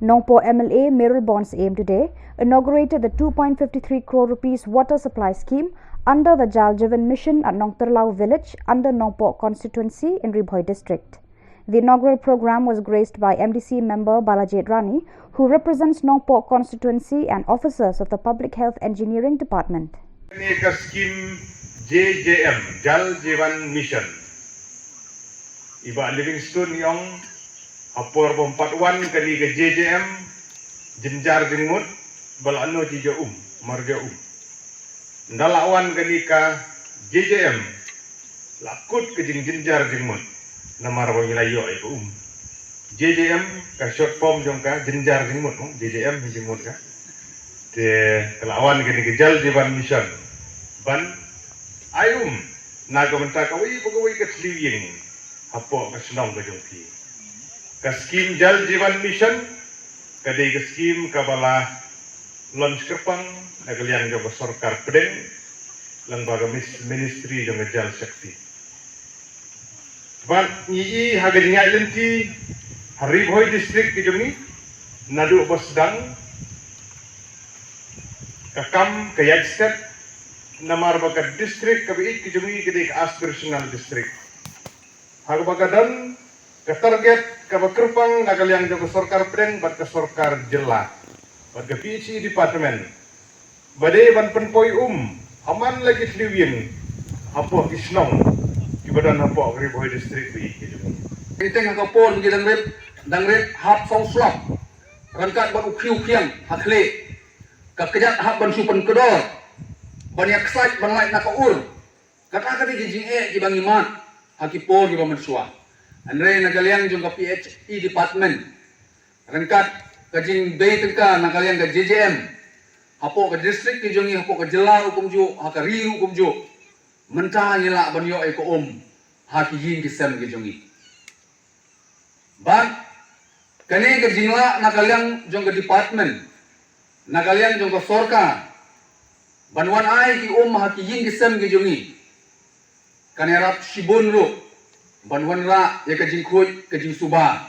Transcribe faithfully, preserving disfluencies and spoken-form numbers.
Nongpoh M L A Mayralborn Syiem today inaugurated the two point five three crore rupees water supply scheme under the Jal Jeevan Mission at Nongtyrlaw village under Nongpoh constituency in Ri Bhoi district. The inaugural program was graced by M D C member Balajied Rani, who represents Nongpoh constituency, and officers of the Public Health Engineering Department. Kane ka skim J J M, Jal Jeevan Mission, i Bah Livingstone i ong, ha por ba ym pat wan kane ka J J M, jynjar jingmut ba la noh jingïoh um, mar ïoh um. Ynda la wan kane ka J J M, la kut ka jingjynjar jingmut, namar ba ngi la ïoh ïa ka um. J J M ka short form jong ka jynjar jingmut, no? J J M hi jingmut ka. Te ka la wan kane ka Jal Jeevan Mission ban ai um na ka bynta kawei pa kawei ka thliew ïing hapoh ka shnong ka jong phi. Ka skim Jal Jeevan Mission ka dei ka skim kaba la launch kyrpang na ka liang jong ka sorkar pdeng lyngba ka mis-, ministry jong ka Jal Shakti. Bad ngi i ha ka jingïaid lynti ha Ri Bhoi district ka jong ngi, naduh ba sdang ka kam ka ïaid step, namar ba ka district kaba ïeit ka jong ngi ka dei ka aspirational district. Ha kaba ka don ka target kaba kyrpang na ka liang jong ka sorkar pdeng bad ka sorkar jylla bad ka P H E department, ba dei ban pynpoi um ha man la ki thliew ïing hapoh ki shnong kiba don hapoh ka Ri Bhoi district ba ïeit ka jong ngi. Ki teng ha ka por ngi dang rit, dang rit hap saw slap, ryngkat bad u khiew khiang ha khlieh, ka kjat hap ban shu pynkdor ban ïa ksaid ban lait na ka ur. Kata ka dei ki jingeh kiba ngi mad ha ki por kiba mynshuwa. Hynrei na ka liang jong ka P H E department, ryngkat ka jingbei tyngka na ka liang ka J J M, hapoh ka district ka jong ngi, hapoh ka jylla ruh kumjuh, ha ka ri ruh kumjuh, mynta ngi lah ban ïoh ïa ka um ha ki ïing ki sem ki jong ngi. Bad kane ka jinglah na ka liang jong ka department, na ka liang jong ka sorkar, ban wan ai ki um ha ki ïing ki sem ki jong ngi, kan ïarap shibun ruh ban wanrah ïa ka jingkhuid ka jingsuba